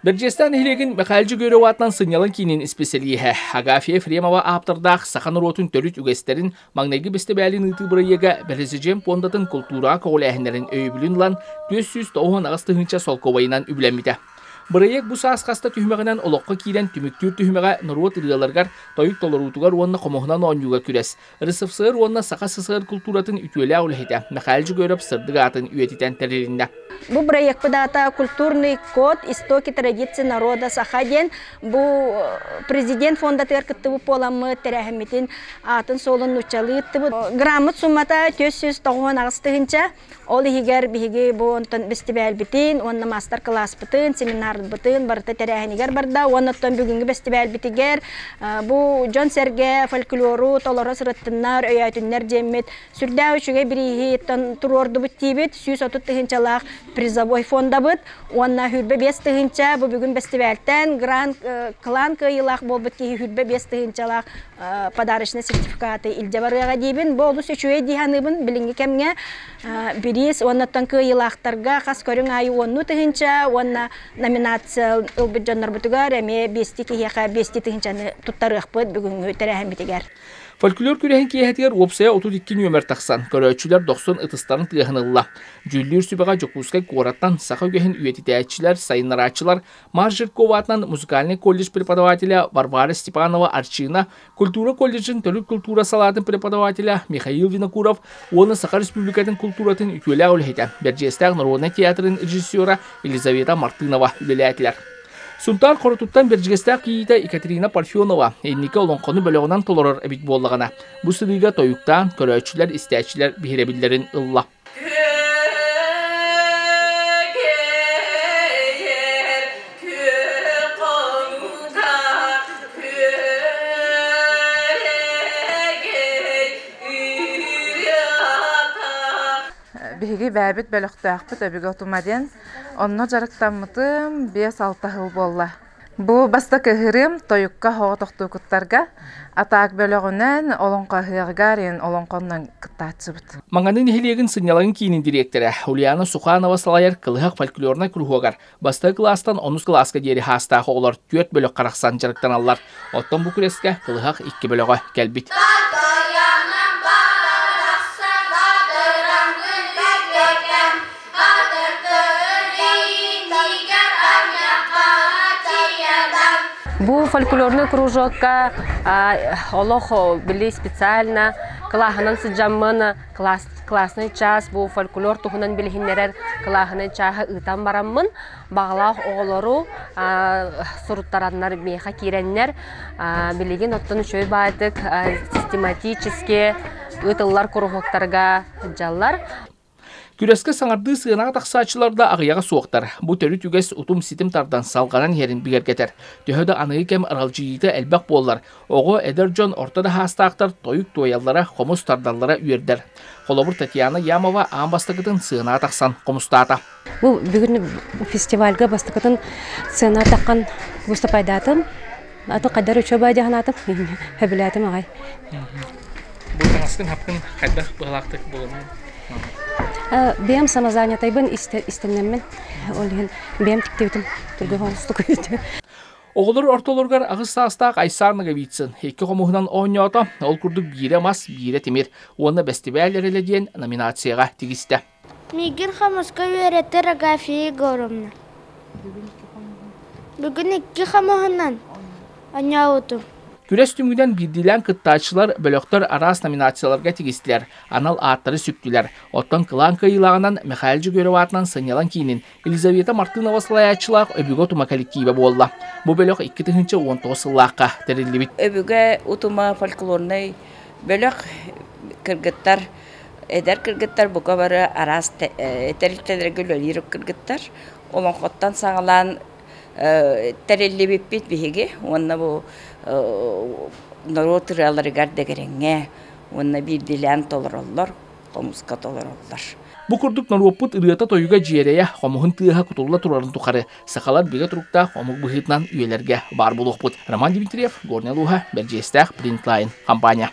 Бэрдьиэстээх нэһилиэгин Михаил Дьөгүөрөв аатынан сынньалаҥ киинин исписэлииһэ Агафья Ефремова ааптардаах саха норуотун төрүт үгэстэрин маҥнайгы бэстибээлин ыытыы бырайыага Бэрэсидьиэн пуондатын култуураҕа көҕүлээһиннэрин өйөбүлүн ылан 498 тыһыынча солкуобайынан үбүлэммитэ. Бырайыак бу саас хаста түһүмэҕинэн олоххо киирэн түмүктүүр түһүмэҕэ норуот ырыаларыгар, тойук толоруутугар уонна хомуһунан оонньууга күрэс, РСФСР уонна Саха СССР култууратын үтүөлээх үлэһитэ Михаил Дьөгүөрэп сырдык аатын үйэтитэн тэрилиннэ. Бу бырайыакпыт аата «Культурный код. Истоки традиции народа Саха» диэн бу президент фондатыгар кыттыбыт буоламмыт тэрээһиммитин аатын-суолун нууччалыы ыыттыбыт. Граммыт суммата 498 тыһыынча. Ол иһигэр биһиги бу онтон бэстибээлбитин уонна маастар-кылааспытын, семинарбытын барыта тэрээһинигэр барда. Уонна оттон бүгүҥҥү бэстибээлбитигэр бу дьон-сэргэ фольклору толоро сырыттыннар, өйөөтүннэр диэммит сүрдээх үчүгэй бирииһи туруордубут диибит. 130 тыһыынчалаах призовой фондабыт уонна 25 тыһыынча бу бүгүн бэстибээлтэн гранд клан кыайыылаах буолбут киһи 25 тыһыынчалаах подарочный сертификаты илдьэ барыаҕа диибин. Бу олус үчүгэй дии саныыбын билиҥҥи кэмҥэ бириис уоннаттан кыайыылаахтарга хас көрүҥ аайы уоннуу тыһыынча уонна номинация ылбыт дьоннорбутугар эмиэ биэсти киһиэхэ биэсти тыһыынчаны туттарыахпыт бүгүҥҥү тэрээһиммитигэр. Фольклор күрэһин киэһэтигэр уопсайа 32 нүөмэр тахсан, көрөөччүлэр дохсун ытыстарын тыаһын ылла. Дьүүллүүр сүбэҕэ Дьокуускай куораттан саха үгэһин үйэтитээччилэр, сайыннарааччылар Марш Жиркова аатынан музыкальнай колледж преподавателя Варвара Степанова Арчина, культура колледжын төрүт культура салаатын преподавателя Михаил Винокуров уонна Саха Республикатын культуратын үтүөлээх үлэһитэ, Бэрдьиэстээх народнай театрын режиссера Елизавета Мартынова үлэлээтилэр. Сунтаар Хоротуттан Бэрдьигэстээх кийиитэ Екатерина Парфенова инники олоҥхону бөлөҕүнэн толорор эбит буоллаҕына, бу сырыыга тойуктаан көрөөччүлэр, истээччилэр биһирэбиллэрин ылла. Биһиги бэйэбит бөлөхтөөхпүт өбүгэ утума диэн. Онно дьарыктаммытым 5-6 сыл буолла. Бу бастакы ыһырым тойукка соҕотохтуу кыттарга, атаак бөлөҕүнэн олоҥхо ыһыаҕыгар иһин олоҥхоннон кыттааччыбыт. Маҥаны нэһилиэгин сынньалаҥын киинин дириэктэрэ Ульяна Суханова салайар Кылыһах фольклорнай куруһуогар бастакы кылаастан онус кылааска диэри хаастаах оҕолор түөрт бөлөх харахсан дьарыктаналлар. Оттон бу күрэскэ Кылыһах икки бөлөҕө кэлбит. Бу фольклорный кружокка олох били специально кылааһынан сыдьаммын классный час бу фольклор туһунан билиһиннэрэр кылааһынай чааһы ыытан бараммын баҕалаах оҕолору суруттараннар миэхэ киирэннэр билигин оттон үчүгэй баайдык систематически ыытыллар куруһуоктарга сылдьаллар. Күрэскэ саҥардыы сыанаҕа тахсааччылар да аҕыйаҕа суохтар. Бу төрүт үгэс утум-ситим тардан салҕанан иһэрин бигэргэтэр. Төһө да аныгы кэм аралдьыйыыта элбэх буоллар, оҕо, эдэр дьон орто да саастаахтар тойук туойаллара, хомус тардаллара үөрдэр. Холобур, Татьяна Ямова аан бастакытын сыанаҕа тахсан хомустаата. Бу бүгүн фестивальга бастакытын сыанаҕа таххан выступайдаатым. Аты хайдар үчүгэй дьаһанаатым, сөбүлээтим аҕай. Бу таҥаскын хапкын хайдах быһалаахтык булунуҥ? Бэйэм самозанятайбын истэннэммин, ол иһин бэйэм тиктибитим түргэн холустук. Оҕолор ортолоругар аҕыс саастаах Айсаар Ноговицын икки хомуһунан оонньоото, ол курдук биирэ мас, биирэ тимир уонна бэстибээл эрэлэ диэн номинацияҕа тигистэ. Миигин хомуска үөрэтэр Агафья Егоровна. Бүгүн икки хомуһунан оонньообутум. Күрэс түмүгүнэн биирдиилээн кыттааччылар, бөлөхтөр араас номинацияларга тигистилэр, анал ааттары сүктүлэр. Оттон кылаан кыайыылааҕынан Михаил Дьөгүөрөв аатынан сынньалаҥ киинин Елизавета Мартынова салайааччылаах Өбүгэ утума коллектива буолла. Бу бөлөх 2019 сыллаахха тэриллибит. Өбүгэ утума фольклорнай бөлөх кыргыттар Эдэр кыргыттар бука бары араас тэрилтэлэргэ үлэлиир кыргыттар. Олоҥхоттон саҕалаан тэриллибиппит биһиги уонна бу норуот ырыаларыгар дэгэрэҥҥэ уонна биирдиилээн толороллор, хомуска толороллор. Бу курдук норуоппут ырыата-тойуга дьиэрэйэ, хомуһун тыаһа кутулла турарын тухары сахалар бигэ туруктаах омук быһыытынан үйэлэргэ баар буолуохпут. Роман Дмитриев, Горнай улууһа, Бэрдьиэстээх Принтлайн компания.